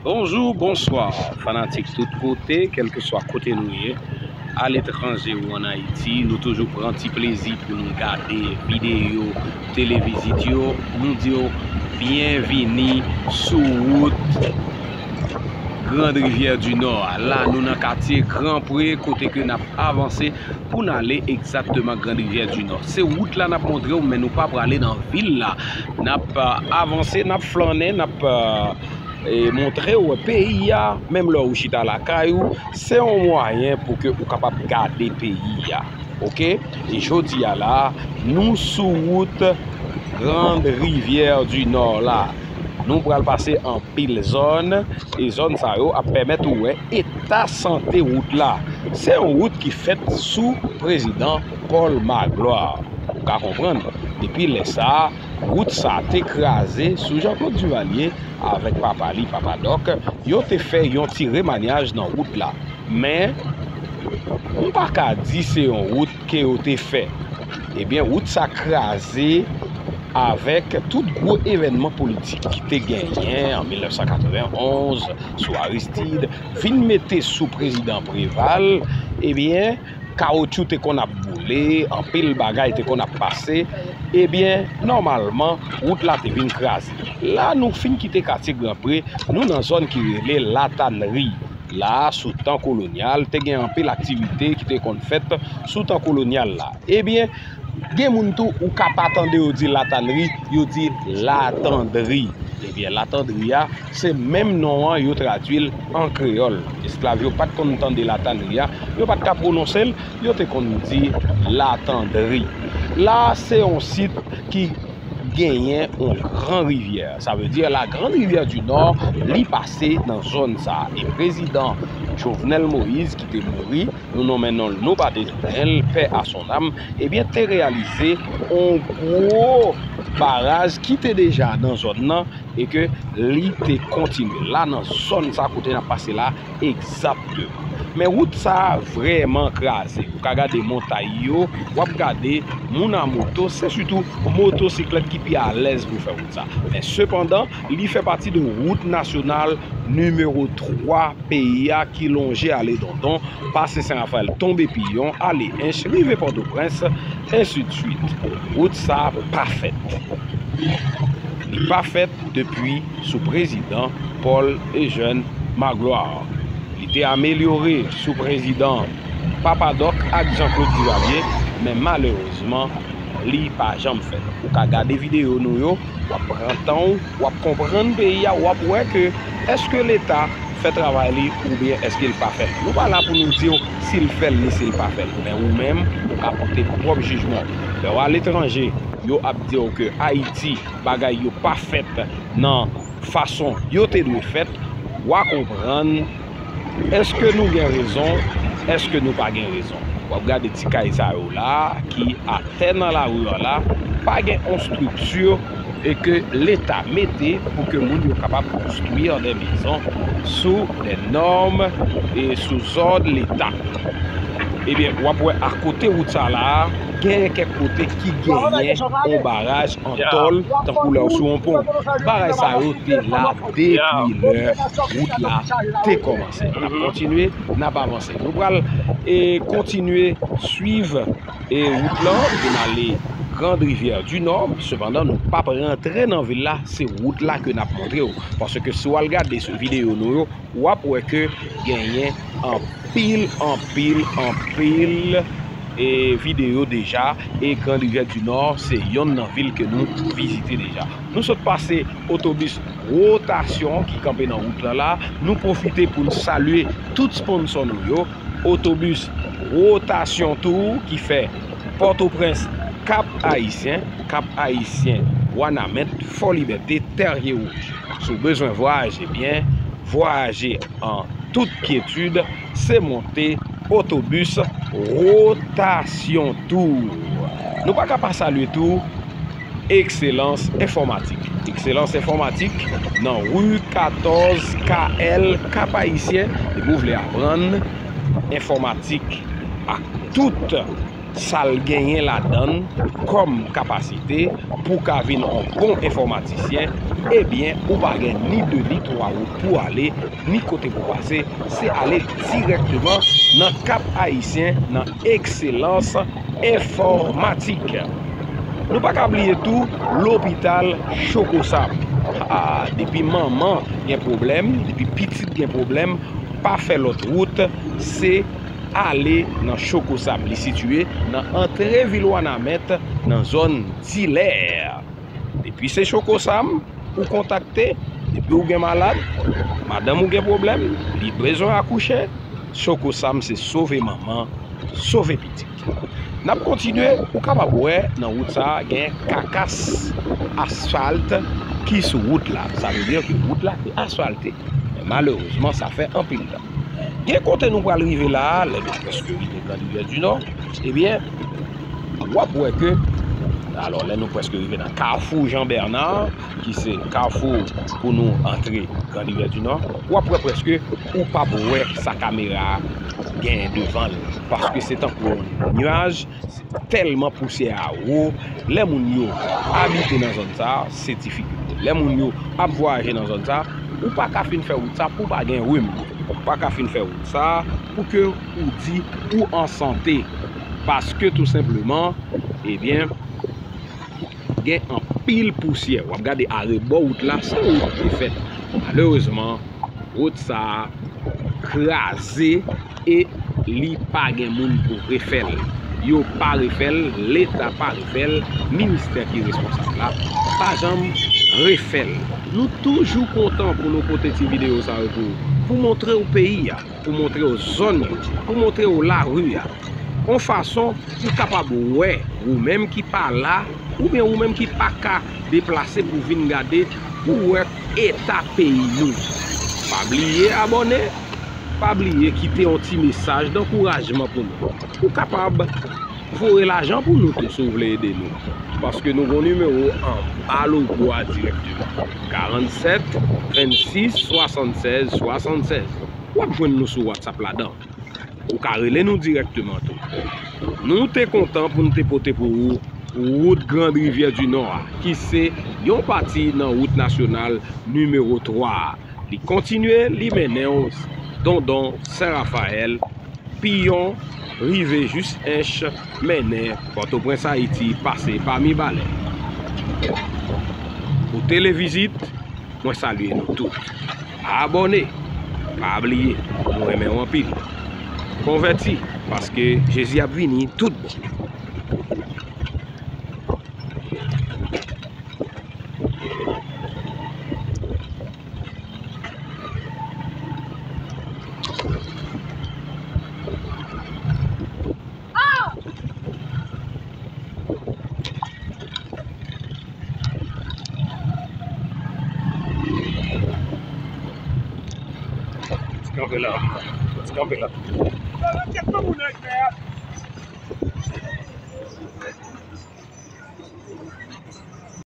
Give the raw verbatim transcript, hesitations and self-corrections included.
Bonjou, bonswa, fanatik tout kote, kèlkeswa kote nou ye, aletranje ou ann Ayiti, nou toujou pran ti plezi pou nou gade videyo televizit yo. Nou di w byenvini sou wout Grand Rivière du Nord. La, nou nan katye Grand Pré, kote ke n ap avanse pou n ale egzakteman Grand Rivière du Nord. Se wout la n ap montre w, men nou pa prale nan vil la. N ap, euh, avanse, n ap flannen, n ap, euh, e montre w peyi a, menm lè ou chita lakay ou, se yon mwayen pou ke ou kapab gade peyi a. Oke? E jodi a la, nou sou wout Grand Rivière du Nord la. Nou pral pase anpil zòn, e zòn sa yo ap pèmèt ou wè eta sante wout la. Se yon wout ki fèt sou prezidan Paul Magloire. Ou ka konprann, depi lè sa a, wout sa a te kraze sou Jean Claude Duvalier avèk papa li, Papa Doc, yo te fè yon ti remanyaj nan wout la. Men, m pa ka di se yon wout ke yo te fè. Ebyen, wout sa kraze avèk tout gwo evènman politik ki te genyen an mil nèf san katrevenn onz sou Aristide, vin mete sou prezidan Préval, ebyen, kawotchou te konn ap boule, anpil bagay te konn ap pase, ebyen, nòmalman, wout la te vin kraze. La, nou fin kite katye Gran Pre, nou nan zòn ki rele Latanri. La, sou tan kolonyal, te gen anpil aktivite ki te konn fèt sou tan kolonyal la. Ebyen, gen moun tou, ou ka pa tande yo di Latanri, yo di Latandri. Ebyen, Latandri a, se menm non an yo tradui l an kreyòl. Esklav yo pa t konn tande Latandri a, yo pa t ka pwononse l, yo te konn di Latandri. La, se yon sit ki genyen yon gran rivyè. Sa vle di, la Grande Rivière du Nord, li pase nan zòn sa a. E prezidan Jovenel Moïse, ki te mouri, nou nonmen non l, nou pa te tounen l, paix à son âme, ebyen, te reyalize yon gwo baraj ki te deja nan zòn nan e ke li te kontinye. La, nan zòn sa kote n ap pase la, egzakteman. Men wout sa a vrèman kraze. Ou ka gade montay yo, w ap gade moun a moto, se sitou motosiklèt ki pi alèz pou fè wout sa. Men sepandan, li fè pati de wout nasyonal nimewo twa peyi a ki lonje ale Dondon, pase Sen Rafayèl, tonbe Piyon, ale Ench, rive Pòtoprens, ensidswit. Wout sa a pa fèt. Li pa fèt depi sou prezidan Paul Eugène Magloire. Li te amelyore sou prezidan Papa Doc ak Jean Claude Duvalier, men malerezman, li pa janm fèt. Ou ka gade videyo nou yo, w ap pran tan w, w ap konprann peyi a, w ap wè ke èske Leta fè travay li oubyen èske l pa fè l. Nou pa la pou nou di w si l fè l ni si l pa fè l. Men ou menm, ou ka pote pwòp jijman w. Lè w aletranje, yo ap di w ke Ayiti, bagay yo pa fèt nan fason yo te dwe fèt, w a konprann èske nou gen rezon, èske nou pa gen rezon. W ap gade ti kay sa yo la, ki atè nan lari an la, pa gen yon estrikti e ke Leta mete pou ke moun yo kapab konstwi de mezon sou de nòm e sou zòd Leta. Ebyen, w ap wè akote wout sa la, gen kèk kote ki genyen yon baraj an tòl, tankou lè w sou yon pon. Bagay sa yo te la depi lè wout la te kòmanse. N ap kontinye, n ap avanse. Nou pral, e, kontinye swiv, e, wout lan, pou n ale Grande Rivière du Nord. Sepandan, nou p ap rantre nan vil la, se wout la ke n ap montre w. Paske si w al gade sou videyo nou yo, w ap wè ke genyen anpil, anpil, anpil, e, videyo deja, e Grande Rivière du Nord se yonn nan vil ke nou vizite deja. Nou sot pase otobis Rotasyon ki kanpe nan wout lan la, nou pwofite pou n salye tout sponsò nou yo, otobis Rotasyon Tour ki fè Pòtoprens, Kap Ayisyen, Kap Ayisyen, Wanament, Fò Libète, Tèrye Wouj. Si w bezwen vwayaje byen, vwayaje an tout kyetid, se monte otobis Rotasyon Tour. Nou pa ka pa salye tou Ekselans Enfòmatik. Ekselans Enfòmatik nan ri katòz K L Kap Ayisyen, depi w vle aprann enfòmatik ak tout sa l genyen ladan l kòm kapasite pou w ka vin yon bon enfòmatisyen, ebyen, ou pa gen ni de ni twa wout pou w ale, ni kote pou w pase, se ale dirèkteman nan Kap Ayisyen, nan Excellence Informatique. Nou pa ka bliye tou lopital Chokosam. Ah, depi manman gen pwoblèm, depi pitit gen pwoblèm, pa fè lòt wout, se ale nan Chokosam. Li sitiye nan antre vil Wanament, nan zòn Dilè. Depi se Chokosam ou kontakte, depi ou gen malad, madanm ou gen pwoblèm, li bezwen akouche, Chokosam se sove manman, sove pitit. N ap kontinye, ou kapab wè nan wout sa a gen kakas asfalt ki sou wout la. Sa vle di ke wout la te asfalte. Men malerezman, sa fè anpil tan. Gen kote nou pral rive la a, lè nou prèske rive Grand Rivière du Nord, ebyen, w ap wè ke, alò, lè nou prèske rive nan Kafou Jean Bernard, ki se kafou pou nou antre Grand Rivière du Nord, w ap wè prèske ou p ap wè sa kamera a genyen devan l, paske se tankou yon nyaj, tèlman pousyè a wo. Lè moun yo abite nan zòn sa a, se difikilte. Lè moun yo ap vwayaje nan zòn sa a, ou pa ka fin fè wout sa a pou w pa gen rim. Ou pa ka fin fè wout sa a pou ke ou di ou an sante. Paske tou senpleman, ebyen, gen anpil pousyè. W ap gade arebò wout la, se wout ki fèt. Malerezman, wout sa a kraze e li pa gen moun pou refè l. Yo pa refè l, Leta pa refè l, ministè ki responsab la pa janm refè l. Nou toujou kontan pou nou pote ti videyo sa yo pou, pou montre w peyi a, pou montre w zòn yo, pou montre w lari a. Yon fason pou w kapab wè, ou menm ki pa la, oubyen ou menm ki pa ka deplase pou vin gade, pou wè eta peyi nou. Pa bliye abòne, pa bliye kite yon ti mesaj dankourajman pou nou. Ou kapab voye lajan pou nou tou si w vle ede nou. Paske nou gon nimewo anba logo a dirèkteman. Karannsèt vennsis swasannsèz swasannsèz. W ap jwenn nou sou WhatsApp ladan. Ou ka rele nou dirèkteman tou. Nou te kontan pou n te pote pou ou wout Grand Rivière du Nord a, ki se yon pati nan wout nasyonal nimewo twa a. Li kontinye, li mennen w Dondon, Sen Rafayèl, Piyon, rive jis Ench, mennen Pòtoprens, Ayiti, pase pa Mibalè. Pou televizit, mwen salye nou tout. Abòne, pa bliye, nou renmen w anpil. Konvèti, paske Jezi ap vini tout bon. Kanpe la. Kanpe la.